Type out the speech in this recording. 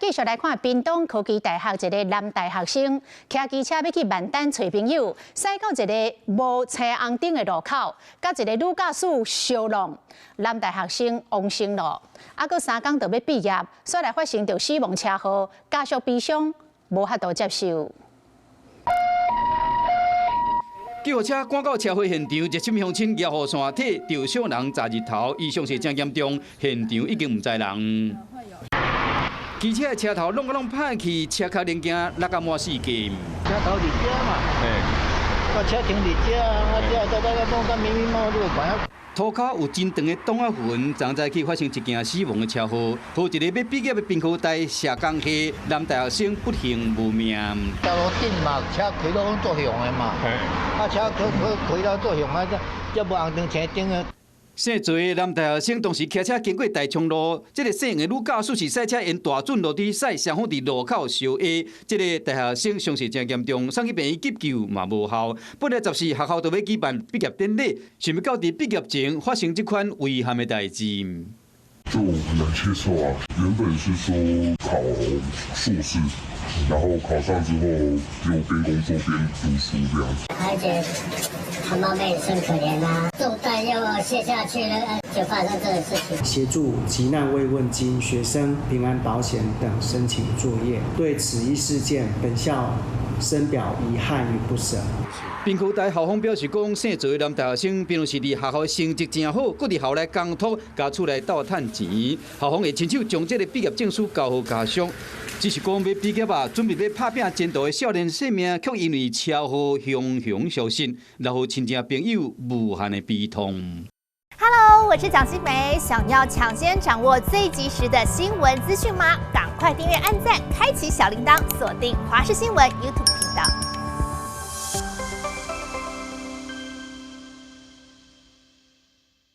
繼續來看屏東科技大學一个男大學生，騎機車欲去萬丹揣朋友，駛到一个無青紅燈的路口，佮一个女駕駛相挵，男大學生往生咯。啊，閣三工就欲畢業，煞來發生著死亡車禍，家屬悲傷，無法度接受。救護車趕到車禍現場，熱心鄉親搖雨傘替著小人摘日頭，伊傷勢真嚴重，現場已經毋知人。機車的車頭挵甲攏歹去，車殼零件落甲滿四界。車頭佇遮嘛，個車停佇遮，啊，這到到弄甲密密麻麻，你有看影。塗跤有真長的擋仔痕，昨早起發生一件死亡的車禍，予一个欲畢業的屏科大社工系男大學生不幸無命。道路頂嘛，車開到攏足凶的嘛，啊，車開開開到足凶啊，這無紅燈青燈的。姓徐的男大學生當時騎車經過大昌路，這个姓黃的女駕駛是駛車沿大圳路佇駛，雙方佇路口相挨。這个大學生傷勢真嚴重，送去病院急救嘛無效。本來十四學校就欲舉辦畢業典禮，想欲到佇畢業前發生這款遺憾的代誌。就很難接受啊！原本是說考碩士，然後考上之後就邊工作邊讀書這樣子。而且他媽媽也是很可憐啊，重擔又卸下去了，就發生這個事情。協助急難慰問金、學生平安保險等申請作業。對此一事件，本校深表遺憾與不捨。屏科大校方表示講，姓徐的男大學生平常時佇學校的成績真好，閣佇校內工托共厝內鬥趁錢。校方會親手將這个畢業證書交予家屬。只是講欲畢業啊，準備欲拍拚前途的少年生命，卻因為車禍雄雄消失，留予親情朋友無限的悲痛。 Hello，我是蔣新梅，想要搶先掌握最及時的新聞資訊嗎？趕快訂閱、按讚、開啟小鈴鐺，鎖定華視新聞 YouTube 頻道。